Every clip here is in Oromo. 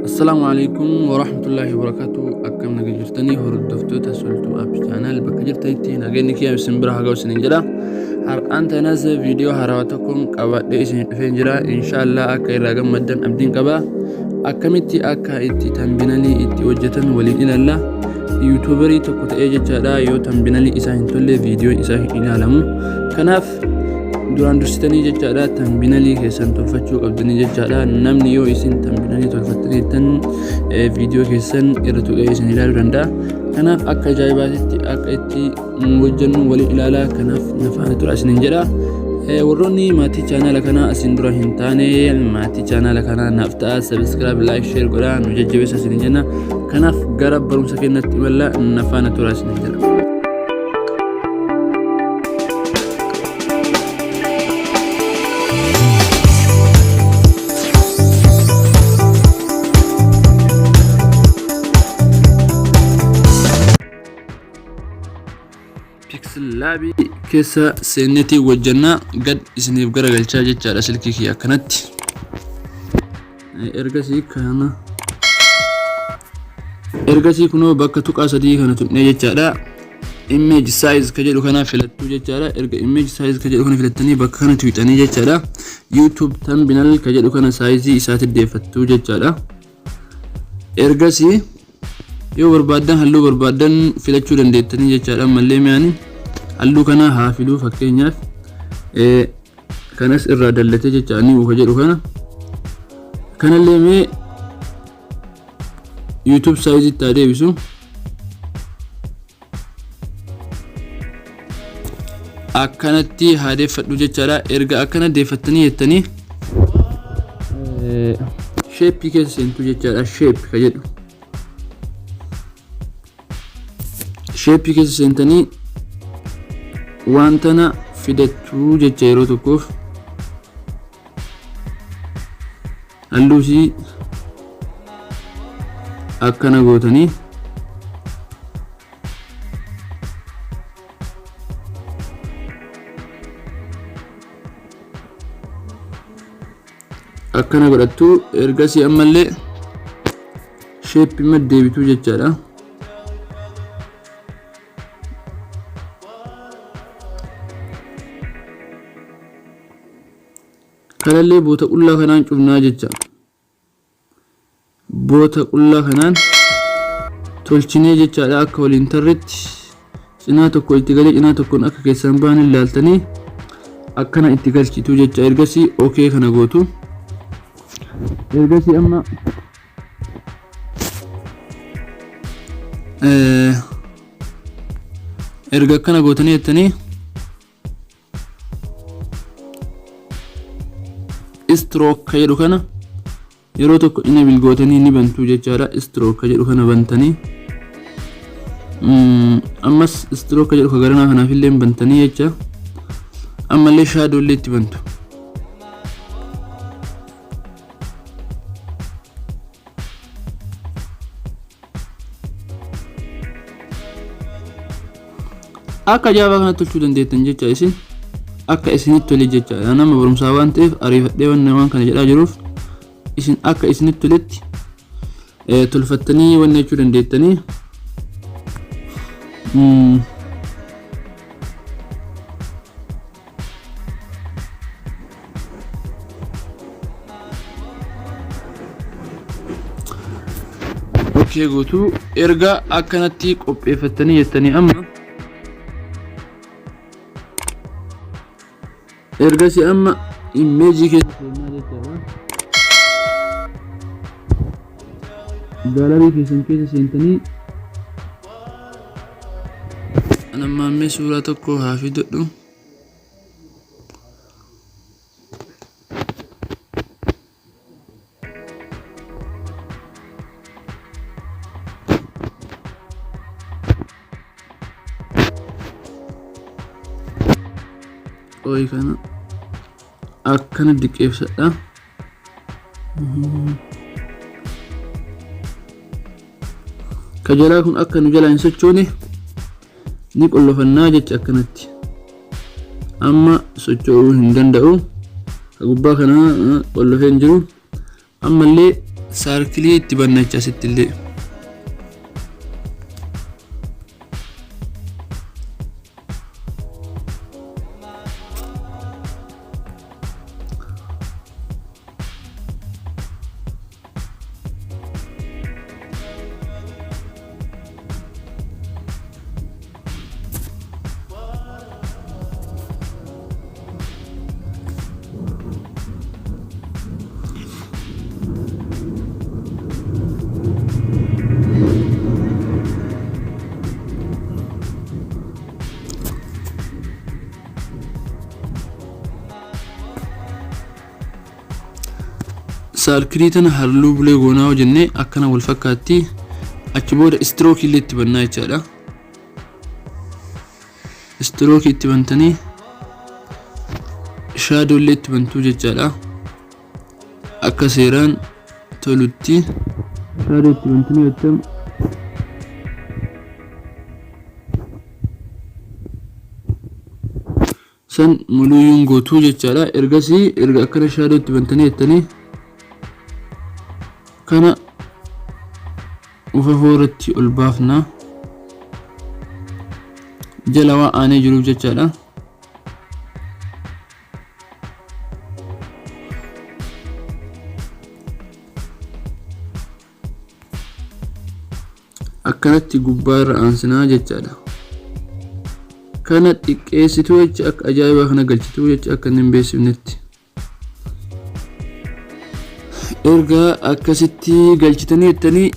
Assalaamu alaikum warahmatullaahi wabarakaatu. Akkam naga jirtanii hordoftoota Sultuu App Channel bakka jirtanitti nageenyi kiyya isin bira haa ga'u isiniin jedha. Har'aan tanas viidiyoo haarawaa tokkoon qabadhee isin dhufeen jira. Inshaallah akka irraa gammaddan abdiin qaba. Akkamitti akka itti tambinalii itti hojjetan waliin ilaalla. Yuutuubarii tokko ta'ee jechaadha yoo tambinalii isaa hin tolle viidiyoon isaa hin ilaalamu. Kanaaf duraan dursitanii jechaadha tambinalii keessan tolfachuu qabdanii jechaadha. Namni yoo isin tambinalii tolfattanii jettan viidiyoo keessan irra tuqee isin ilaaluu danda'a. Kanaaf akka ajaa'ibaatitti akka itti hojjennu waliin ilaalaa. Kanaaf na faana tura isiniin jedha. Warroonni maatii chaanaala kanaa isin dura hin taane maatii chaanaala kanaa naaf ta'a, sabiskiraayib, laayik, sheer godhaa nu jajjabeessa isiniin jenna. Kanaaf gara barumsa keenyatti imalla, na faana tura isiniin jedha. Pixel Lab keessa seennetii hojjannaa gad isiniif garagalchaa jechaadha silkii kiyya akkanatti. Ergasii kana ergasii kunoo bakka tuqaa sadii kana tuqnee jechaadha. Image size ka jedhu kana filattuu jechaadha. Erga image size ka jedhu kana filattanii bakka kana tuqxanii jechaadha. YouTube thumbnail ka jedhu kana saayizii isaatti deeffattuu jechaadha. Ergasii yoo barbaaddan halluu barbaaddan filachuu dandeettanii jechaadha. Ammallee mi'aani halluu kana haa filuu, fakkeenyaaf kanas irraa dallatee jecha ni ka jedhu kana kanallee mee YouTube size itti haa deebisu. Akkanatti haa deeffadhu jechaadha. Erga akkana deeffattanii jettanii shape keessa seentu jechaadha. Shape ka jedhu shape keessa seentanii waan tana fidattuu jecha. Yeroo tokkoof halluu isii akkana gootanii akkana godhattu. Ergasii ammallee shape deebituu jechaadha. Kanallee boota qullaa kanaan cufnaa jecha. Boota qullaa kanaan tolchinee jechaadha, akka waliin tarretti cinaa tokko itti galee cinaa tokkoon akka keessaan bahan ilaaltanii akkana itti galchitu jecha. Ergasii okay kana gootu. Ergasii amma erga akkana gootanii jettanii stroke ka jedhu kana yeroo tokko enable gootanii ni bantu jechaadha. Stroke ka jedhu kana bantanii, ammas stroke ka jedhu ka garanaa kanaaf illee bantanii jecha. Ammallee shadow illee itti bantu. Akka ajaa'ibaa kanatti tolchuu dandeettan jecha, isin akka isinitti tole jecha. Nama barumsaa waan ta'eef ariifadhee waan kana jedhaa jiruuf, isin akka isinitti toletti tolfattanii wanna jechuu dandeettanii. Okay guutuu erga akkanatti qopheeffattanii jettanii, amma ergasii amma image keessa seenaa jechaadha. Gallery keessan keessa seentanii anammaa suuraa tokko haa fidadhu. Qoyi, kana akkana diqqeessadha. Ka jalaa kun akka nu jalaa hin sochoone ni qollofannaa jecha akkanatti. Amma socho'uu hin danda'u. Ka gubbaa kana qollofee hin jiru. Ammallee Circle itti banna jecha asitti illee. Circle tana halluu bulee goonaa yoo jenne akkana wal fakkaatti. Achi booda stroke illee itti bannaa jechaadha. Stroke itti bantanii shadow illee itti bantuu jechaadha. Akka seeraan tolutti shadow itti bantanii jettan, san muluuyyuun gootuu jechaadha. Ergasii erga akkana shadow itti bantanii jettanii, kana ufafoo irratti ol baafna, jala waa aanee jiruuf jechaadha. Akkanatti gubbaa irra aansinaa jechaadha. Kana xiqqeessituu jecha, akka ajaa'ibaa kana galchituu jecha, akka inni hin beeksifnetti. Erga akkasitti galchitanii jettanii,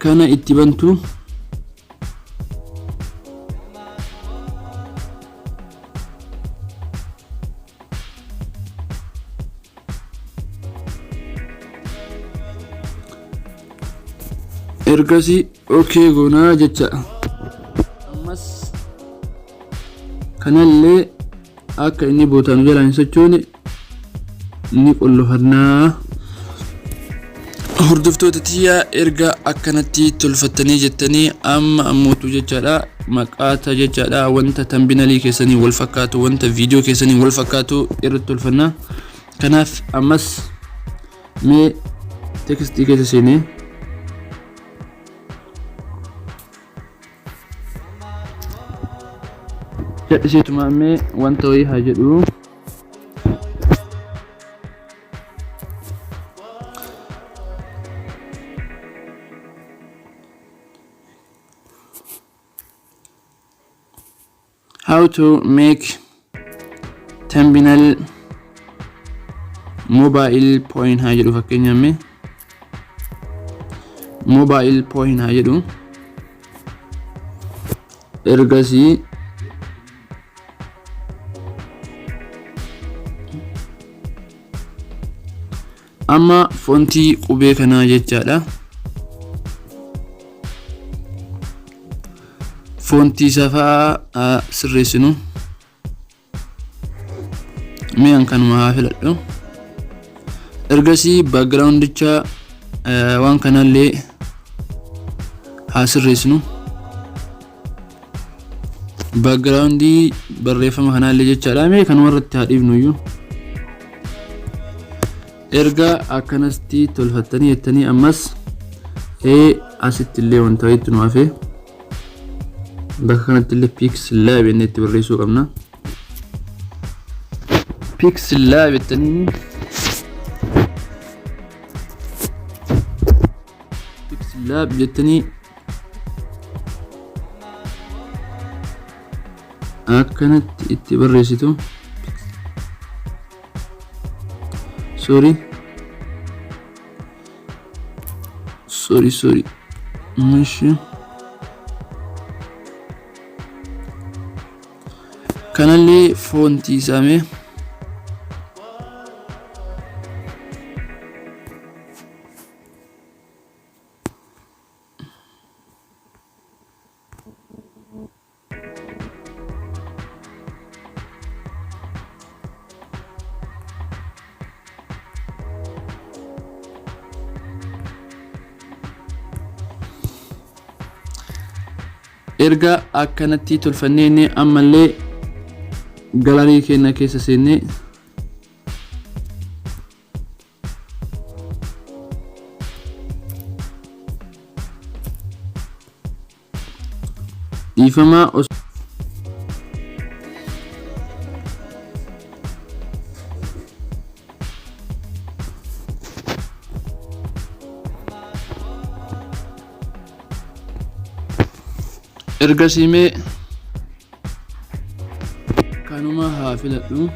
kana itti bantu. Ergasii okay goonaa jecha. Ammas kanallee akka inni bootaan jalaa hin sochoone ni qollofannaa. Hordoftoota tiyyaa, erga akkanatti tolfattanii jettanii, amma ammootu jechaadha, maqaata jechaadha, wanta thumbnail keessanii wal fakkaatu, wanta viidiyoo keessanii wal fakkaatu irratti tolfannaa. Kanaaf ammas mee text keessa seenee jedhiseetuma mee wanta wayii haa jedhu. How to make thumbnail mobile phone haa jedhu. Fakkeenyaaf mee mobile phone haa jedhu. Ergasii amma font qubee kanaa jechaadha. Font isaa fa'aa sirreessinu. Mi'aan kanuma haa filadhu. Ergasii backgroundicha waan kanallee haa sirreessinu. Background barreeffama kanaallee jechaadha. Mee kanuma irratti haa dhiifnu iyyuu. Erga akkanatti tolfattanii jettanii, ammas asitti illee wanta wayiitti nu hafe. Bakka kanatti illee PixelLab jennee itti barreessuu qabna. PixelLab jettanii, PixelLab jettanii akkanatti itti barreessitu. Sorry, sorry, sorry. እሺ, kanallee font isaa mee erga akkanatti tolfannee, ammallee gallery keenya keessa seennee Dhiifama, ergasii mee kanuma haa filadhu.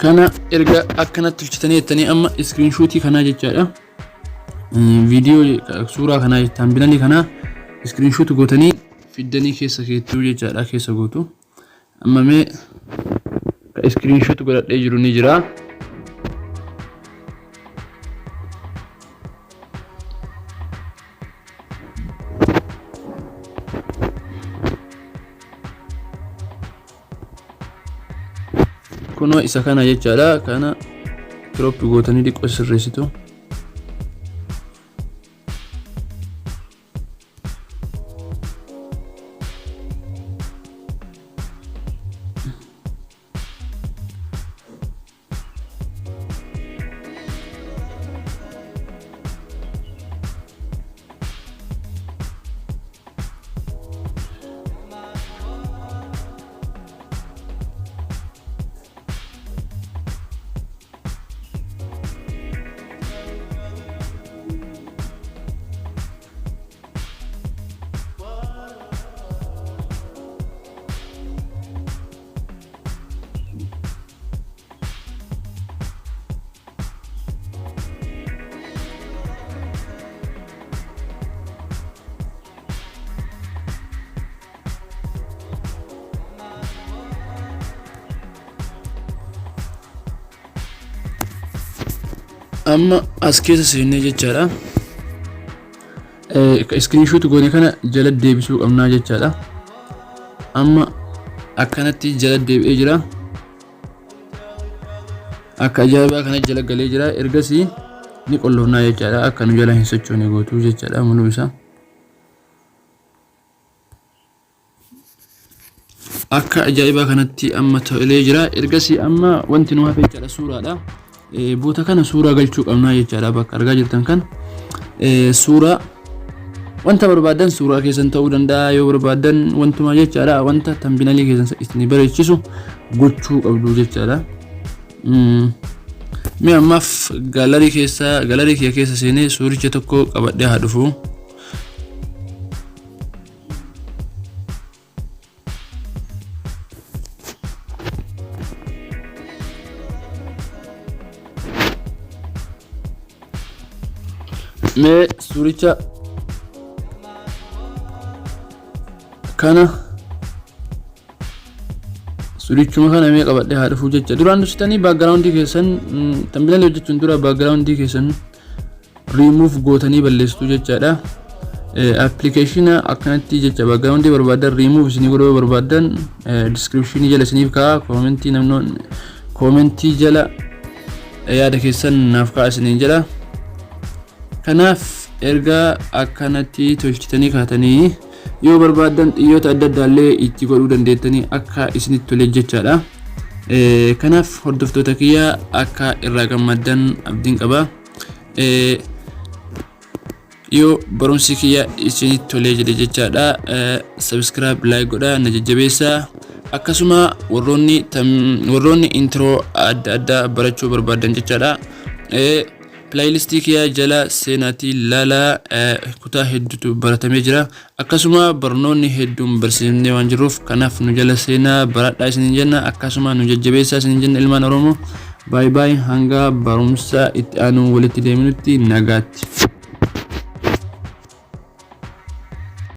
Kana erga akkanatti tolchitanii jettanii, amma screenshotii kanaa jechaadha. Viidiyoo suuraa kanaa thumbnailii kanaa screenshot gootanii fiddanii keessa keettuu jechaadha, keessa gootu. Amma mee screenshot godhadhee jiru ni jira. Kunoo isa kana jechaadha. Kana crop gootanii xiqqoo sirreessitu. Amma as keessa seennee jechaadha. Screenshot goone kana jala deebisuu qabnaa jechaadha. Amma akkanatti jala deebi'ee jira. Akka ajaa'ibaa kana jala galee jira. Ergasii ni qolloofnaa jechaadha. Akka nu jala hin sochoone gootuu jechaadha muluu isaa. Akka ajaa'ibaa kanatti amma tolee jira. Ergasii amma wanti nu hafe jechaadha suuraadha. Boota kana suuraa galchuu qabnaa jechaadha, bakka argaa jirtan kan suuraa wanta barbaadan suuraa keessan ta'uu danda'a, yoo barbaadan wantuma jechaadha, wanta thumbnailii keessan isin bareechisu gochuu qabdu jechaadha. Mee ammaaf gallery keessa, gallery kiyya keessa seenee suuricha tokko qabadhee haa dhufu. Mee suuricha kana, suurichuma kana mee qabadhee haa dhufu jecha. Duraan dursitanii backgroundii keessan, thumbnailii hojjechuun dura backgroundii keessan riimuuf gootanii balleessitu jechaadha. Applicationa akkanatti jecha backgroundii barbaadan riimuuf isinii godhuu barbaadan descriptionii jala isiniif kaa'a. Commentii namnoon commentii jala yaada keessan naaf kaa'a isiniin jedha. Kanaaf erga akkanatti tolchitanii kaatanii, yoo barbaadan xiyyoota adda addaallee itti godhuu dandeettanii akka isinitti tole jechaadha. Kanaaf hordoftoota kiyya, akka irraa gammaddan abdiin qaba. Yoo barumsi kiyya isinitti tolee jedhe jechaadha, subscribe, like godhaa na jajjabeessaa. Akkasuma warroonni intro adda addaa barachuu barbaadan jechaadha, playlistii kiyya jala seenaatii laalaa, kutaa hedduutu baratamee jira. Akkasuma barnoonni hedduun barsiifnee waan jirruuf, kanaaf nu jala seenaa baradhaa isiniin jenna. Akkasuma nu jajjabeessaa isiniin jenna. Ilmaan Oromoo, baay'ee baay'ee, hanga barumsa itti aanu walitti deeminutti nagaatti.